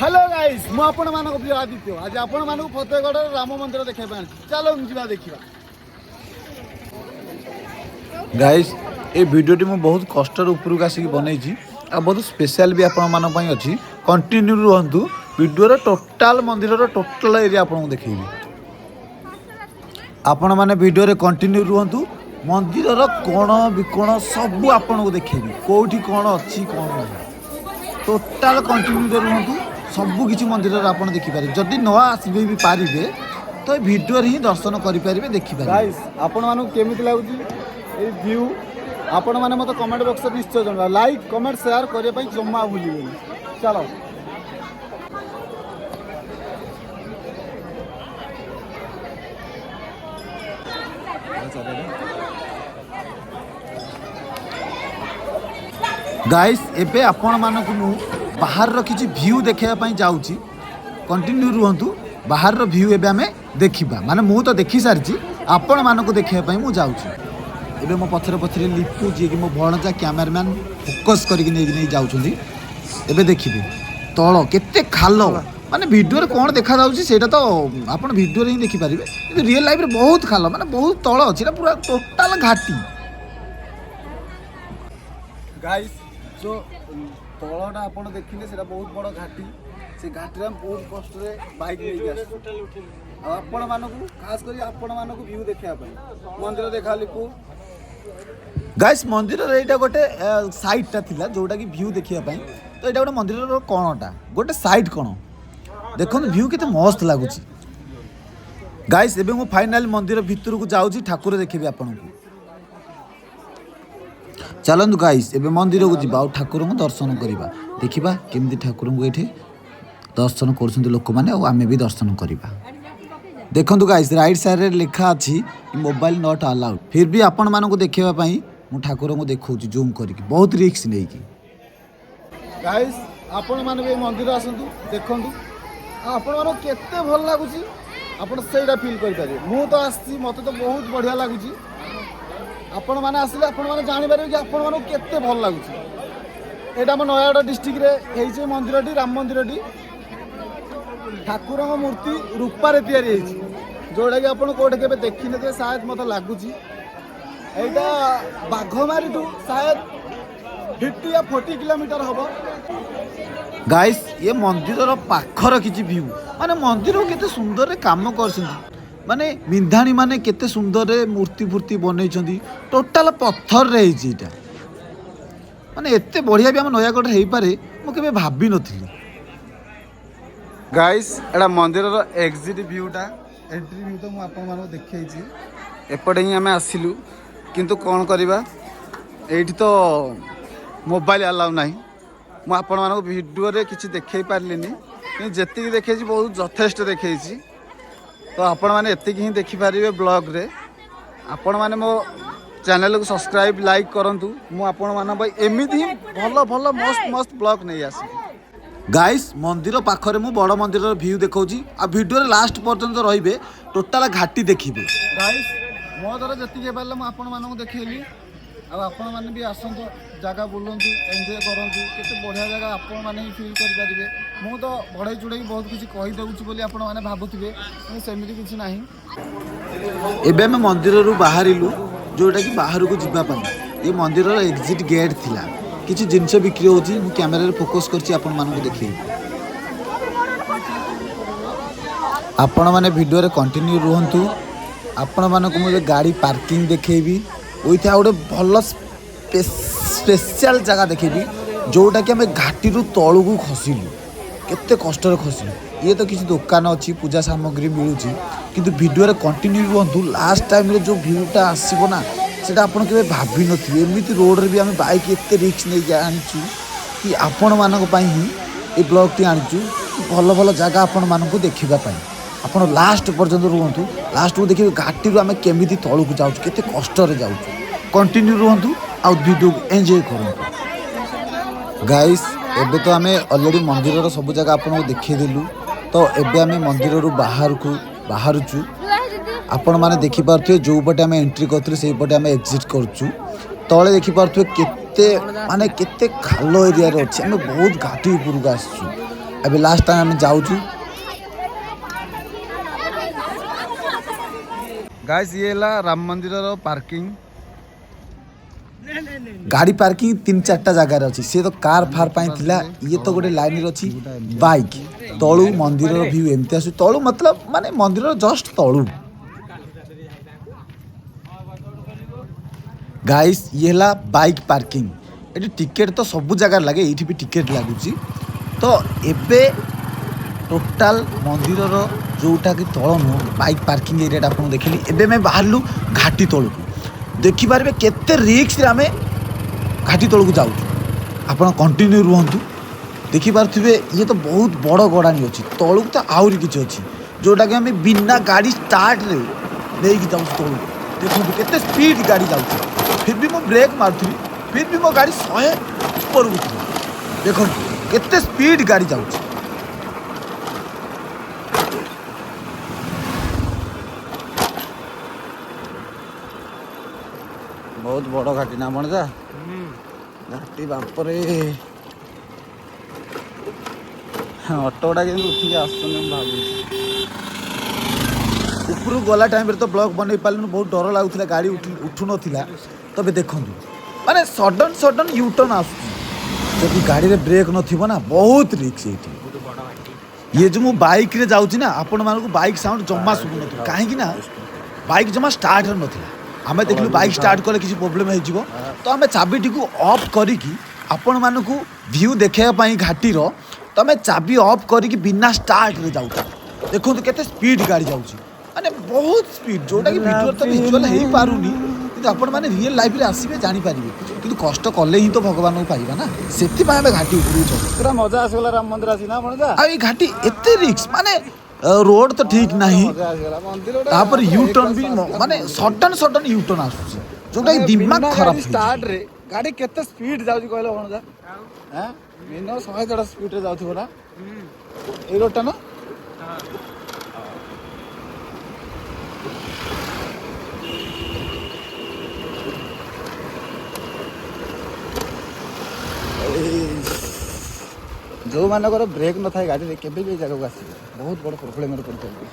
Hello guys, ମୁଁ ଆପଣମାନଙ୍କ ପ୍ରିୟ ଆଦିତ୍ୟ। ଆଜି ଆପଣମାନଙ୍କୁ ଫତେଗଡ଼ର ରାମ ମନ୍ଦିର ଦେଖିବା ପାଇଁ ଆଣିଛି। ଚାଲନ୍ତୁ ଯିବା ଦେଖିବା। ଗାଇସ୍, ଏ ଭିଡ଼ିଓଟି ମୁଁ ବହୁତ କଷ୍ଟରେ ଉପରକୁ ଆସିକି ବନେଇଛି ଆଉ ବହୁତ ସ୍ପେଶାଲ ବି ଆପଣମାନଙ୍କ ପାଇଁ ଅଛି। କଣ୍ଟିନ୍ୟୁ ରୁହନ୍ତୁ, ଭିଡ଼ିଓର ଟୋଟାଲ ମନ୍ଦିରର ଟୋଟାଲ ଏରିଆ ଆପଣଙ୍କୁ ଦେଖେଇବି। ଆପଣମାନେ ଭିଡ଼ିଓରେ କଣ୍ଟିନ୍ୟୁ ରୁହନ୍ତୁ। ମନ୍ଦିରର କୋଣ ବିକୋଣ ସବୁ ଆପଣଙ୍କୁ ଦେଖେଇବି, କେଉଁଠି କ'ଣ ଅଛି କ'ଣ ନାହିଁ। ଟୋଟାଲ କଣ୍ଟିନ୍ୟୁରେ ରୁହନ୍ତୁ, ସବୁ କିଛି ମନ୍ଦିରରେ ଆପଣ ଦେଖିପାରିବେ। ଯଦି ନ ଆସିବେ ବି ପାରିବେ ତ ଏ ଭିଡ଼ିଓରେ ହିଁ ଦର୍ଶନ କରିପାରିବେ, ଦେଖିପାରିବେ। ଗାଇସ୍, ଆପଣମାନଙ୍କୁ କେମିତି ଲାଗୁଛି ଏଇ ଭ୍ୟୁ, ଆପଣମାନେ ମୋତେ କମେଣ୍ଟ ବକ୍ସରେ ନିଶ୍ଚୟ ଜଣାଇବେ। ଲାଇକ୍, କମେଣ୍ଟ, ସେୟାର କରିବା ପାଇଁ ଜମା ଭୁଲିବେନି। ଚାଲ। ଗାଇସ୍, ଏବେ ଆପଣମାନଙ୍କୁ ମୁଁ ବାହାରର କିଛି ଭ୍ୟୁ ଦେଖାଇବା ପାଇଁ ଯାଉଛି। କଣ୍ଟିନ୍ୟୁ ରୁହନ୍ତୁ। ବାହାରର ଭ୍ୟୁ ଏବେ ଆମେ ଦେଖିବା, ମାନେ ମୁଁ ତ ଦେଖି ସାରିଛି, ଆପଣମାନଙ୍କୁ ଦେଖିବା ପାଇଁ ମୁଁ ଯାଉଛି। ଏବେ ମୋ ପଛରେ ପଛରେ ଲିପୁ, ଯିଏକି ମୋ ଭଣଜା କ୍ୟାମେରାମ୍ୟାନ୍, ଫୋକସ୍ କରିକି ନେଇକି ନେଇ ଯାଉଛନ୍ତି। ଏବେ ଦେଖିବେ ତଳ କେତେ ଖାଲ। ମାନେ ଭିଡ଼ିଓରେ କ'ଣ ଦେଖାଯାଉଛି ସେଇଟା ତ ଆପଣ ଭିଡ଼ିଓରେ ହିଁ ଦେଖିପାରିବେ, କିନ୍ତୁ ରିଏଲ୍ ଲାଇଫ୍ରେ ବହୁତ ଖାଲ, ମାନେ ବହୁତ ତଳ ଅଛି। ଏଇଟା ପୁରା ଟୋଟାଲ୍ ଘାଟି। ଗାଇସ୍, ଯେଉଁ ତଳଟା ଆପଣ ଦେଖିଲେ ସେଇଟା ବହୁତ ବଡ଼ ଘାଟି। ସେ ଘାଟିରେ ଆମେ ବହୁତ କଷ୍ଟରେ ବାଇକ୍ ନେଇକି ଆସିଛୁ ଆଉ ଆପଣମାନଙ୍କୁ, ଖାସ କରି ଆପଣମାନଙ୍କୁ ଭ୍ୟୁ ଦେଖିବା ପାଇଁ ମନ୍ଦିର ଦେଖା ଲିପୁ। ଗାଇସ୍, ମନ୍ଦିରର ଏଇଟା ଗୋଟେ ସାଇଡ଼୍ଟା ଥିଲା ଯେଉଁଟାକି ଭ୍ୟୁ ଦେଖିବା ପାଇଁ। ତ ଏଇଟା ଗୋଟେ ମନ୍ଦିରର କଣଟା, ଗୋଟେ ସାଇଡ଼୍ କଣ। ଦେଖନ୍ତୁ ଭ୍ୟୁ କେତେ ମସ୍ତ ଲାଗୁଛି। ଗାଇସ୍, ଏବେ ମୁଁ ଫାଇନାଲ ମନ୍ଦିର ଭିତରକୁ ଯାଉଛି, ଠାକୁର ଦେଖିବି ଆପଣଙ୍କୁ। ଚାଲନ୍ତୁ ଗାଇସ୍, ଏବେ ମନ୍ଦିରକୁ ଯିବା ଆଉ ଠାକୁରଙ୍କୁ ଦର୍ଶନ କରିବା। ଦେଖିବା କେମିତି ଠାକୁରଙ୍କୁ ଏଇଠି ଦର୍ଶନ କରୁଛନ୍ତି ଲୋକମାନେ ଆଉ ଆମେ ବି ଦର୍ଶନ କରିବା। ଦେଖନ୍ତୁ ଗାଇସ୍, ରାଇଟ୍ ସାଇଡ଼୍ରେ ଲେଖା ଅଛି ମୋବାଇଲ not allowed. ଫିର୍ ବି ଆପଣମାନଙ୍କୁ ଦେଖିବା ପାଇଁ ମୁଁ ଠାକୁରଙ୍କୁ ଦେଖାଉଛି ଜୁମ୍ କରିକି, ବହୁତ ରିସ୍କ ନେଇକି। ଗାଇସ୍, ଆପଣମାନେ ବି ଏଇ ମନ୍ଦିର ଆସନ୍ତୁ, ଦେଖନ୍ତୁ ଆଉ ଆପଣମାନଙ୍କୁ କେତେ ଭଲ ଲାଗୁଛି ଆପଣ ସେଇଟା ଫିଲ୍ କରିପାରିବେ। ମୁଁ ତ ଆସିଛି, ମୋତେ ତ ବହୁତ ବଢ଼ିଆ ଲାଗୁଛି। ଆପଣମାନେ ଆସିଲେ ଆପଣମାନେ ଜାଣିପାରିବେ କି ଆପଣମାନଙ୍କୁ କେତେ ଭଲ ଲାଗୁଛି। ଏଇଟା ଆମ ନୟାଗଡ଼ ଡିଷ୍ଟ୍ରିକ୍ଟରେ ହେଇଛି ଏ ମନ୍ଦିରଟି, ରାମ ମନ୍ଦିରଟି। ଠାକୁରଙ୍କ ମୂର୍ତ୍ତି ରୂପାରେ ତିଆରି ହେଇଛି, ଯେଉଁଟାକି ଆପଣ କେଉଁଠି କେବେ ଦେଖିନଥିବେ ସାୟଦ ମୋତେ ଲାଗୁଛି। ଏଇଟା ବାଘମାରିଠୁ ସାୟଦ 50 ୟା 40 କିଲୋମିଟର ହେବ। ଗାଇସ୍, ଏ ମନ୍ଦିରର ପାଖର କିଛି ଭ୍ୟୁ, ମାନେ ମନ୍ଦିରକୁ କେତେ ସୁନ୍ଦରରେ କାମ କରିଛନ୍ତି, ମାନେ ବିନ୍ଧାଣୀ ମାନେ କେତେ ସୁନ୍ଦରରେ ମୂର୍ତ୍ତି ଫୂର୍ତ୍ତି ବନେଇଛନ୍ତି। ଟୋଟାଲ ପଥରରେ ହେଇଛି ଏଇଟା। ମାନେ ଏତେ ବଢ଼ିଆ ବି ଆମ ନୟାଗଡ଼ରେ ହେଇପାରେ ମୁଁ କେବେ ଭାବିନଥିଲି। ଗାଇସ୍, ଏଇଟା ମନ୍ଦିରର ଏକ୍ଜିଟ୍ ଭ୍ୟୁଟା। ଏଣ୍ଟ୍ରି ଭ୍ୟୁ ତ ମୁଁ ଆପଣମାନଙ୍କୁ ଦେଖେଇଛି। ଏପଟେ ହିଁ ଆମେ ଆସିଲୁ, କିନ୍ତୁ କ'ଣ କରିବା, ଏଇଠି ତ ମୋବାଇଲ ଆଲାଉ ନାହିଁ। ମୁଁ ଆପଣମାନଙ୍କୁ ଭିଡ଼ିଓରେ କିଛି ଦେଖେଇ ପାରିଲିନି, କିନ୍ତୁ ଯେତିକି ଦେଖେଇଛି ବହୁତ ଯଥେଷ୍ଟ ଦେଖେଇଛି। ତ ଆପଣମାନେ ଏତିକି ହିଁ ଦେଖିପାରିବେ ବ୍ଲଗ୍ରେ। ଆପଣମାନେ ମୋ ଚ୍ୟାନେଲକୁ ସବସ୍କ୍ରାଇବ୍, ଲାଇକ୍ କରନ୍ତୁ। ମୁଁ ଆପଣମାନଙ୍କ ପାଇଁ ଏମିତି ହିଁ ଭଲ ଭଲ ମସ୍ତ ମସ୍ତ ବ୍ଲଗ୍ ନେଇ ଆସିବି। ଗାଇସ୍, ମନ୍ଦିର ପାଖରେ ମୁଁ ବଡ଼ ମନ୍ଦିରର ଭ୍ୟୁ ଦେଖାଉଛି ଆଉ ଭିଡ଼ିଓରେ ଲାଷ୍ଟ ପର୍ଯ୍ୟନ୍ତ ରହିବେ, ଟୋଟାଲ ଘାଟି ଦେଖିବେ। ଗାଇସ୍, ମୋ ଦ୍ୱାରା ଯେତିକି ହେଇପାରିଲା ମୁଁ ଆପଣମାନଙ୍କୁ ଦେଖେଇଲି। ଆଉ ଆପଣମାନେ ବି ଆସନ୍ତୁ, ଜାଗା ବୁଲନ୍ତୁ, ଏନ୍ଜୟ କରନ୍ତୁ। କେତେ ବଢ଼ିଆ ଜାଗା ଆପଣମାନେ ହିଁ ଫିଲ୍ କରିପାରିବେ। ମୁଁ ତ ବଢ଼େଇ ଚୁଢ଼େଇକି ବହୁତ କିଛି କହିଦେଉଛି ବୋଲି ଆପଣମାନେ ଭାବୁଥିବେ, କିନ୍ତୁ ସେମିତି କିଛି ନାହିଁ। ଏବେ ଆମେ ମନ୍ଦିରରୁ ବାହାରିଲୁ, ଯେଉଁଟାକି ବାହାରକୁ ଯିବା ପାଇଁ ଏ ମନ୍ଦିରର ଏକ୍ଜିଟ୍ ଗେଟ୍ ଥିଲା। କିଛି ଜିନିଷ ବିକ୍ରି ହେଉଛି, ମୁଁ କ୍ୟାମେରାରେ ଫୋକସ୍ କରିଛି ଆପଣମାନଙ୍କୁ ଦେଖେଇବି। ଆପଣମାନେ ଭିଡ଼ିଓରେ କଣ୍ଟିନ୍ୟୁ ରୁହନ୍ତୁ। ଆପଣମାନଙ୍କୁ ମୁଁ ଏବେ ଗାଡ଼ି ପାର୍କିଂ ଦେଖେଇବି, ୱିଥ୍ ଆଉ ଗୋଟେ ଭଲ ସ୍ପେଶିଆଲ ଜାଗା ଦେଖେଇବି, ଯେଉଁଟାକି ଆମେ ଘାଟିରୁ ତଳକୁ ଖସିଲୁ, କେତେ କଷ୍ଟରେ ଖସିଲୁ। ଇଏ ତ କିଛି ଦୋକାନ ଅଛି, ପୂଜା ସାମଗ୍ରୀ ମିଳୁଛି, କିନ୍ତୁ ଭିଡ଼ିଓରେ କଣ୍ଟିନ୍ୟୁ ରୁହନ୍ତୁ। ଲାଷ୍ଟ ଟାଇମ୍ରେ ଯେଉଁ ଭ୍ୟୁଟା ଆସିବ ନା, ସେଇଟା ଆପଣ କେବେ ଭାବିନଥିବେ। ଏମିତି ରୋଡ଼ରେ ବି ଆମେ ବାଇକ୍ ଏତେ ରିସ୍କ ନେଇକି ଆଣିଛୁ କି ଆପଣମାନଙ୍କ ପାଇଁ ହିଁ ଏ ବ୍ଲଗ୍ଟି ଆଣିଛୁ, ଭଲ ଭଲ ଜାଗା ଆପଣମାନଙ୍କୁ ଦେଖିବା ପାଇଁ। ଆପଣ ଲାଷ୍ଟ ପର୍ଯ୍ୟନ୍ତ ରୁହନ୍ତୁ, ଲାଷ୍ଟକୁ ଦେଖିବେ ଘାଟିରୁ ଆମେ କେମିତି ତଳକୁ ଯାଉଛୁ, କେତେ କଷ୍ଟରେ ଯାଉଛୁ। କଣ୍ଟିନ୍ୟୁ ରୁହନ୍ତୁ ଆଉ ଭିଡ଼ିଓକୁ ଏନ୍ଜୟ କରନ୍ତୁ। ଗାଇସ୍, ଏବେ ତ ଆମେ ଅଲରେଡ଼ି ମନ୍ଦିରର ସବୁ ଜାଗା ଆପଣଙ୍କୁ ଦେଖେଇଦେଲୁ। ତ ଏବେ ଆମେ ମନ୍ଦିରରୁ ବାହାରକୁ ବାହାରୁଛୁ। ଆପଣମାନେ ଦେଖିପାରୁଥିବେ ଯେଉଁପଟେ ଆମେ ଏଣ୍ଟ୍ରି କରିଥିଲୁ ସେଇପଟେ ଆମେ ଏକ୍ଜିଟ୍ କରୁଛୁ। ତଳେ ଦେଖିପାରୁଥିବେ କେତେ, ମାନେ କେତେ ଖାଲ ଏରିଆରେ ଅଛି। ଆମେ ବହୁତ ଘାଟି ଉପରକୁ ଆସିଛୁ। ଏବେ ଲାଷ୍ଟ ଟାଇମ୍ ଆମେ ଯାଉଛୁ। ଗାଇସ୍, ଇଏ ହେଲା ରାମ ମନ୍ଦିରର ପାର୍କିଂ। ଗାଡ଼ି ପାର୍କିଂ ତିନି ଚାରିଟା ଜାଗାରେ ଅଛି। ସିଏ ତ କାର୍ ଫାର୍ ପାଇଁ ଥିଲା, ଇଏ ତ ଗୋଟେ ଲାଇନ୍ରେ ଅଛି ବାଇକ୍। ତଳୁ ମନ୍ଦିରର ଭ୍ୟୁ ଏମିତି ଆସୁଛି। ତଳୁ ମତଲବ ମାନେ ମନ୍ଦିରର ଜଷ୍ଟ ତଳୁ। ଗାଇସ୍, ଇଏ ହେଲା ବାଇକ୍ ପାର୍କିଂ। ଏଠି ଟିକେଟ୍ ତ ସବୁ ଜାଗାରେ ଲାଗେ, ଏଇଠି ବି ଟିକେଟ୍ ଲାଗୁଛି। ତ ଏବେ ଟୋଟାଲ ମନ୍ଦିରର ଯେଉଁଟାକି ତଳ ନୁହଁ, ବାଇକ୍ ପାର୍କିଂ ଏରିଆଟା ଆପଣଙ୍କୁ ଦେଖିଲି। ଏବେ ଆମେ ବାହାରିଲୁ ଘାଟି ତଳକୁ। ଦେଖିପାରିବେ କେତେ ରିସ୍କରେ ଆମେ ଘାଟି ତଳକୁ ଯାଉଛୁ। ଆପଣ କଣ୍ଟିନ୍ୟୁ ରୁହନ୍ତୁ। ଦେଖିପାରୁଥିବେ, ଇଏ ତ ବହୁତ ବଡ଼ ଗଡ଼ାଣି ଅଛି, ତଳକୁ ତ ଆହୁରି କିଛି ଅଛି, ଯେଉଁଟାକି ଆମେ ବିନା ଗାଡ଼ି ଷ୍ଟାର୍ଟରେ ନେଇକି ଯାଉଛୁ ତଳକୁ। ଦେଖନ୍ତୁ କେତେ ସ୍ପିଡ଼ ଗାଡ଼ି ଯାଉଛି। ଫିର୍ ବି ମୁଁ ବ୍ରେକ୍ ମାରୁଥିଲି, ଫିର୍ ବି ମୋ ଗାଡ଼ି 100 ଉପରକୁ ଥିଲା। ଦେଖନ୍ତୁ କେତେ ସ୍ପିଡ଼ ଗାଡ଼ି ଯାଉଛି। ବହୁତ ବଡ଼ ଘାଟି ନା ଭଣଜା? ଘାଟି, ବାପରେ! ଅଟୋ ଗୁଡ଼ା କେମିତି ଉଠିକି ଆସୁଛନ୍ତି ମୁଁ ଭାବୁଛି। ଉପରକୁ ଗଲା ଟାଇମ୍ରେ ତ ବ୍ଲଗ୍ ବନେଇ ପାରିଲୁନି, ବହୁତ ଡର ଲାଗୁଥିଲା, ଗାଡ଼ି ଉଠୁନଥିଲା। ତବେ ଦେଖନ୍ତୁ, ମାନେ ସଡନ୍ ସଡନ୍ ୟୁଟର୍ନ ଆସୁଛି। ଯଦି ଗାଡ଼ିରେ ବ୍ରେକ୍ ନଥିବ ନା, ବହୁତ ରିସ୍କ ଏଇଠି। ଇଏ ଯେଉଁ ମୁଁ ବାଇକ୍ରେ ଯାଉଛି ନା, ଆପଣମାନଙ୍କୁ ବାଇକ୍ ସାଉଣ୍ଡ ଜମା ଶୁଭୁନଥିବ, କାହିଁକି ନା ବାଇକ୍ ଜମା ଷ୍ଟାର୍ଟ ନଥିଲା। ଆମେ ଦେଖିଲୁ ବାଇକ୍ ଷ୍ଟାର୍ଟ କଲେ କିଛି ପ୍ରୋବ୍ଲେମ୍ ହେଇଯିବ, ତ ଆମେ ଚାବିଟିକୁ ଅଫ୍ କରିକି ଆପଣମାନଙ୍କୁ ଭ୍ୟୁ ଦେଖାଇବା ପାଇଁ ଘାଟିର, ତ ଆମେ ଚାବି ଅଫ୍ କରିକି ବିନା ଷ୍ଟାର୍ଟରେ ଯାଉଛୁ। ଦେଖନ୍ତୁ କେତେ ସ୍ପିଡ୍ ଗାଡ଼ି ଯାଉଛି, ମାନେ ବହୁତ ସ୍ପିଡ୍, ଯେଉଁଟାକି ଭିଡ଼ିଓରେ ତ ଭିଜୁଆଲ୍ ହେଇପାରୁନି, କିନ୍ତୁ ଆପଣମାନେ ରିଏଲ୍ ଲାଇଫ୍ରେ ଆସିବେ, ଜାଣିପାରିବେ। କିନ୍ତୁ କଷ୍ଟ କଲେ ହିଁ ତ ଭଗବାନଙ୍କୁ ପାଇବା ନା, ସେଥିପାଇଁ ଆମେ ଘାଟି ଉପରକୁ ଚଢୁ। ପୁରା ମଜା ଆସିଗଲା ରାମ ମନ୍ଦିର ଆସିନା ଭଣଜା। ଆଉ ଏଇ ଘାଟି ଏତେ ରିସ୍କ, ମାନେ ରୋଡ ତ ଠିକ୍ ନାହିଁ। ମଜା ଆସିଗଲା ମନ୍ଦିର। ତାପରେ you turn ବି ମାନେ ସଡନ୍ ସଡନ୍ you turn ଆସୁଛି, ଯୋଉଟା କି ଦିମାଗ ଖରାପ ହେଇଯିବ। ଷ୍ଟାର୍ଟରେ ଗାଡ଼ି କେତେ ସ୍ପିଡ୍ ଯାଉଛି କହିଲ ଭଣଜା? ଆଁ, ମିନିମମ୍ 150 ସ୍ପିଡ୍ରେ ଯାଉଥିବ ନା ଏଇ ରୋଡଟା ନା? ଯେଉଁମାନଙ୍କର ବ୍ରେକ୍ ନଥାଏ ଗାଡ଼ିରେ, କେବେ ବି ଏ ଜାଗାକୁ ଆସିବେ, ବହୁତ ବଡ଼ ପ୍ରୋବ୍ଲେମରେ ପଡ଼ିଥାନ୍ତି।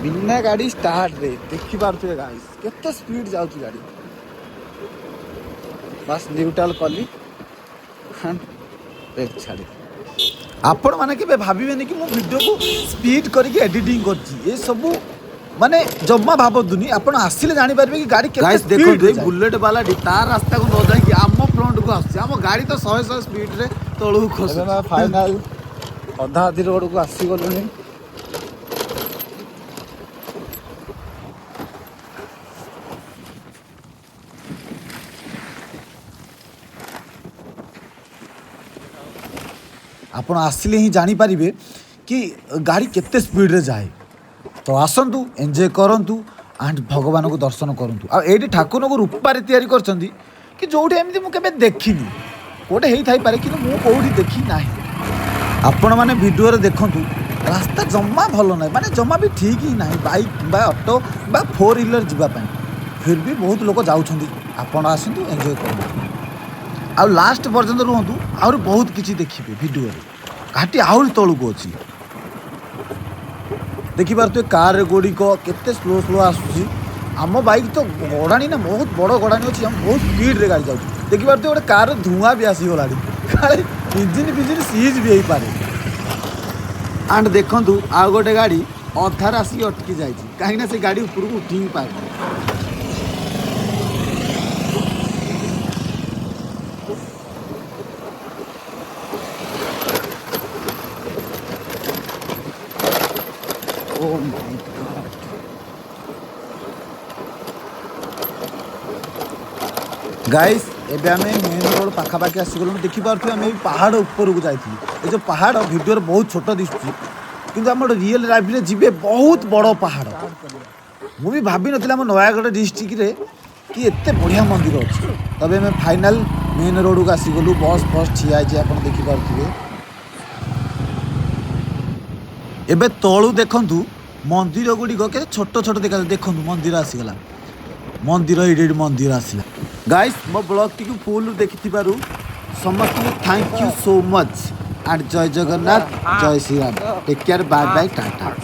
ବିନା ଗାଡ଼ି ଷ୍ଟାର୍ଟରେ ଦେଖିପାରୁଥିବେ ଗାଡ଼ି କେତେ ସ୍ପିଡ୍ ଯାଉଛି ଗାଡ଼ି। ବାସ୍, ନ୍ୟୁଟ୍ରାଲ କଲି, ବ୍ରେକ୍ ଛାଡ଼ି। ଆପଣମାନେ କେବେ ଭାବିବେନି କି ମୁଁ ଭିଡ଼ିଓକୁ ସ୍ପିଡ୍ କରିକି ଏଡିଟିଂ କରିଛି। ଏସବୁ ମାନେ ଜମା ଭାବନ୍ତୁନି। ଆପଣ ଆସିଲେ ଜାଣିପାରିବେ କି ଗାଡ଼ି କେତେ ଗାଇସ୍, ଦେଖନ୍ତୁ, ସ୍ପିଡ୍ ଏଇ ବୁଲେଟ ବାଲାଟି ତା ରାସ୍ତାକୁ ନ ଯାଇକି ଆମ ଫ୍ରଣ୍ଟକୁ ଆସୁଛି। ଆମ ଗାଡ଼ି ତ 100 100 ସ୍ପିଡରେ ତଳକୁ ଖସୁଛି। ଫାଇନାଲ ଅଧା ଅଧି ରୋଡ଼କୁ ଆସିଗଲୁଣି। ଆପଣ ଆସିଲେ ହିଁ ଜାଣିପାରିବେ କି ଗାଡ଼ି କେତେ ସ୍ପିଡ଼ରେ ଯାଏ। ତ ଆସନ୍ତୁ, ଏନ୍ଜୟ କରନ୍ତୁ ଆଣ୍ଡ ଭଗବାନଙ୍କୁ ଦର୍ଶନ କରନ୍ତୁ। ଆଉ ଏଇଠି ଠାକୁରଙ୍କୁ ରୂପାରେ ତିଆରି କରିଛନ୍ତି କି ଯେଉଁଠି ଏମିତି ମୁଁ କେବେ ଦେଖିନି। କେଉଁଠି ହେଇଥାଇପାରେ, କିନ୍ତୁ ମୁଁ କେଉଁଠି ଦେଖି ନାହିଁ। ଆପଣମାନେ ଭିଡ଼ିଓରେ ଦେଖନ୍ତୁ, ରାସ୍ତା ଜମା ଭଲ ନାହିଁ, ମାନେ ଜମା ବି ଠିକ୍ ହିଁ ନାହିଁ ବାଇକ୍ କିମ୍ବା ଅଟୋ ବା ଫୋର୍ ହ୍ୱିଲର୍ ଯିବା ପାଇଁ। ଫିର୍ ବି ବହୁତ ଲୋକ ଯାଉଛନ୍ତି। ଆପଣ ଆସନ୍ତୁ, ଏନ୍ଜୟ କରନ୍ତୁ ଆଉ ଲାଷ୍ଟ ପର୍ଯ୍ୟନ୍ତ ରୁହନ୍ତୁ, ଆହୁରି ବହୁତ କିଛି ଦେଖିବେ ଭିଡ଼ିଓରେ। ଘାଟି ଆହୁରି ତଳକୁ ଅଛି। ଦେଖିପାରୁଥିବେ କାର୍ ଗୁଡ଼ିକ କେତେ ସ୍ଲୋ ସ୍ଲୋ ଆସୁଛି। ଆମ ବାଇକ୍ ତ ଗଡ଼ାଣି ନା, ବହୁତ ବଡ଼ ଗଡ଼ାଣି ଅଛି, ଆମେ ବହୁତ ସ୍ପିଡ଼ରେ ଗାଡ଼ି ଯାଉଛି। ଦେଖିପାରୁଥିବେ, ଗୋଟେ କାର୍ର ଧୂଆଁ ବି ଆସିଗଲାଣି, କାଳେ ଇଞ୍ଜିନ୍ ଫିଞ୍ଜିନ୍ ସିଜ୍ ବି ହେଇପାରେ। ଆଣ୍ଡ ଦେଖନ୍ତୁ, ଆଉ ଗୋଟେ ଗାଡ଼ି ଅଧାରେ ଆସିକି ଅଟକି ଯାଇଛି, କାହିଁକିନା ସେ ଗାଡ଼ି ଉପରକୁ ଉଠି ହିଁ ପାରୁନି। Oh my God. Guys, ଏବେ ଆମେ ମେନ୍ ରୋଡ଼ ପାଖାପାଖି ଆସିଗଲୁଣି। ଦେଖିପାରୁଥିବେ, ଆମେ ଏଇ ପାହାଡ଼ ଉପରକୁ ଯାଇଥିଲୁ। ଏ ଯେଉଁ ପାହାଡ଼ ଭିଡ଼ିଓରେ ବହୁତ ଛୋଟ ଦିଶୁଛି, କିନ୍ତୁ ଆମର ରିଏଲ୍ ଲାଇଫ୍ରେ ଯିବେ, ବହୁତ ବଡ଼ ପାହାଡ଼। ମୁଁ ବି ଭାବିନଥିଲି ଆମ ନୟାଗଡ଼ ଡିଷ୍ଟ୍ରିକ୍ଟରେ କି ଏତେ ବଢ଼ିଆ ମନ୍ଦିର ଅଛି। ତବେ ଆମେ ଫାଇନାଲ୍ ମେନ୍ ରୋଡ଼କୁ ଆସିଗଲୁ। ବସ୍ ଫସ୍ ଠିଆ ହେଇଛି, ଆପଣ ଦେଖିପାରୁଥିବେ। ଏବେ ତଳୁ ଦେଖନ୍ତୁ, ମନ୍ଦିର ଗୁଡ଼ିକ କେତେ ଛୋଟ ଛୋଟ ଦେଖାଯାଉଛି। ଦେଖନ୍ତୁ, ମନ୍ଦିର ଆସିଗଲା, ମନ୍ଦିର ଏଇଠି, ଏଇଠି ମନ୍ଦିର ଆସିଲା। ଗାଇସ୍, ମୋ ବ୍ଲଗ୍ଟିକୁ ଫୁଲ୍ ଦେଖିଥିବାରୁ ସମସ୍ତଙ୍କୁ thank you so much and Jay Jagannath, Jay Shriram. Take care, bye bye, tata.